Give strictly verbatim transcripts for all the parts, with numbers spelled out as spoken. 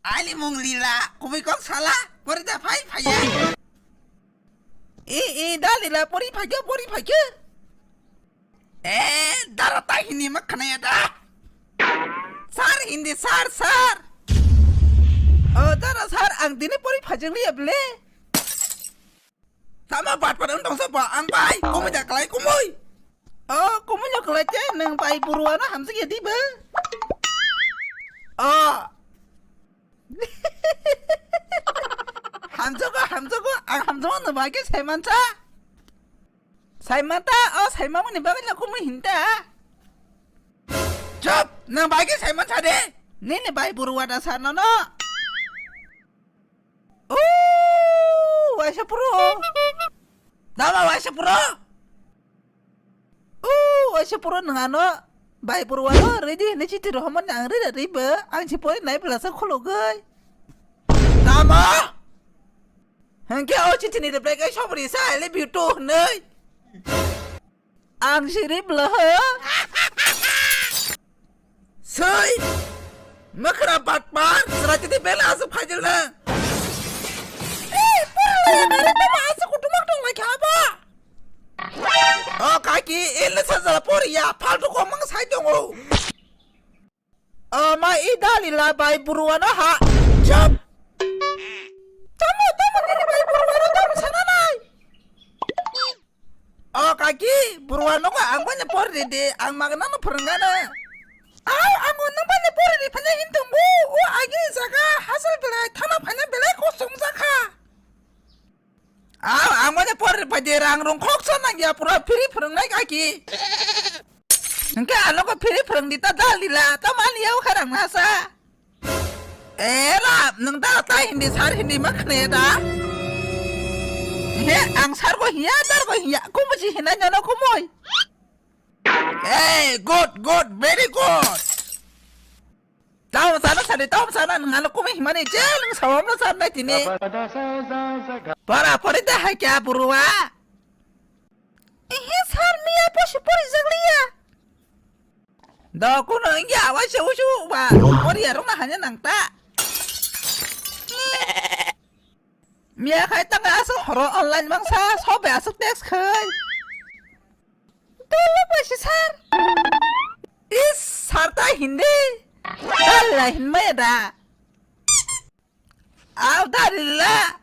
Ani mung Lila, kubui kok sala, pori da phai phaiya. E, e, da Lila, pori phaikhe, pori phaikhe. E, dara ta hindi ma khanaya da. Sir hindi, sir, sir. O, dara sir, ang dini pori phajang liya ble. Tamo bat pat wng tongsa ba ang bai kumui da kalai kumui. O kumui no kalai te nang bai buruano hamsik ya di ba. O. Hamjogo hamjogo ang hamjogo no bai ke saimansa. Saimanta o saimamani bagwi no kumui hinta. Chop nang bai ke saimansa de. Nini bai buruwa da sa no no. Ooh, waisa puro. Dama waisa puro. Ooh, waisa puro nangano. Bai puro wano ready hini chiti rohomon ang ready riba. Ang si poi nai belasa khologai. Dama. Hengke o chiti ni reply kai sobri sa I love you too nei. Ang siri bwla ho. Soi. Makra batmar. Sera titi bela asu phajil na. Eh, pura laya nari tama asu kutumak tong lai khaba. O kaki, ilna sajala pori ya. Faltu komang sai tongo. Ama i Dalila bai buruano ha. Chop. Tamo, tamo, nini bai buruano tamo sana nai. O kaki, buruano ko ang banya por de de, ang magana no purangana. Au, ang nang banya por de phanya hin tongbo. O agi jaga hasal belai, thana phanya belai ko song jakha. Au, ang mane por phai de rang rung khok sa nang ya pura phiri phwrwng nai kaki. Hingke ano ko phiri phwrwng di ta dal di la, ta mani yau kharang na sa. E la, nang da ta hindi sar hindi ma khne da. He, ang sar ko hiya, dar ko hiya, ko mo ji hina nyono ko moi. Hey, good, good, very good. Tamo sana sani, tamo sana, nang ano kumi himani, je, nang sawam na sana tini. Para pori da hai kya buruwa? Ehe, sar miya posi pori jagliya. Do kuno ingya awa se usu ba, pori ya rona hanya nang ta. Miya khai tang asuk horo online mangsa, sobe asuk text khai. Dolo ba si sar. Is sar ta hindi. Dalla hin maya da. Au da lilla.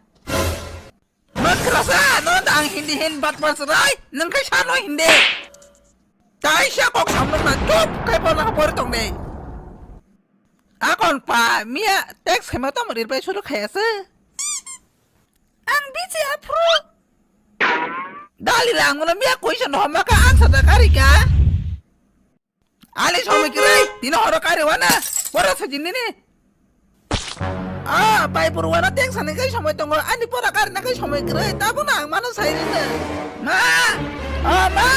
Makrasa no dang hindi hin bat bat rai. Nang khai sano hindi. Tai sia kok samno na chup kai pa na por tong de. Akon pa miya text khai ma tamo rir pai suru khai ase. Ang biji aphuru. Dali lang ulo miya question homa ka answer da kari ka. Ali somoi kirai, tino horo kari wana. Pora sajin nini. Ah, pai puru wana teng sani kai somoi tongo. Ani pora kari na kai somoi kirai. Tabuna ang mano sai rinda. Ma! Oh, ma!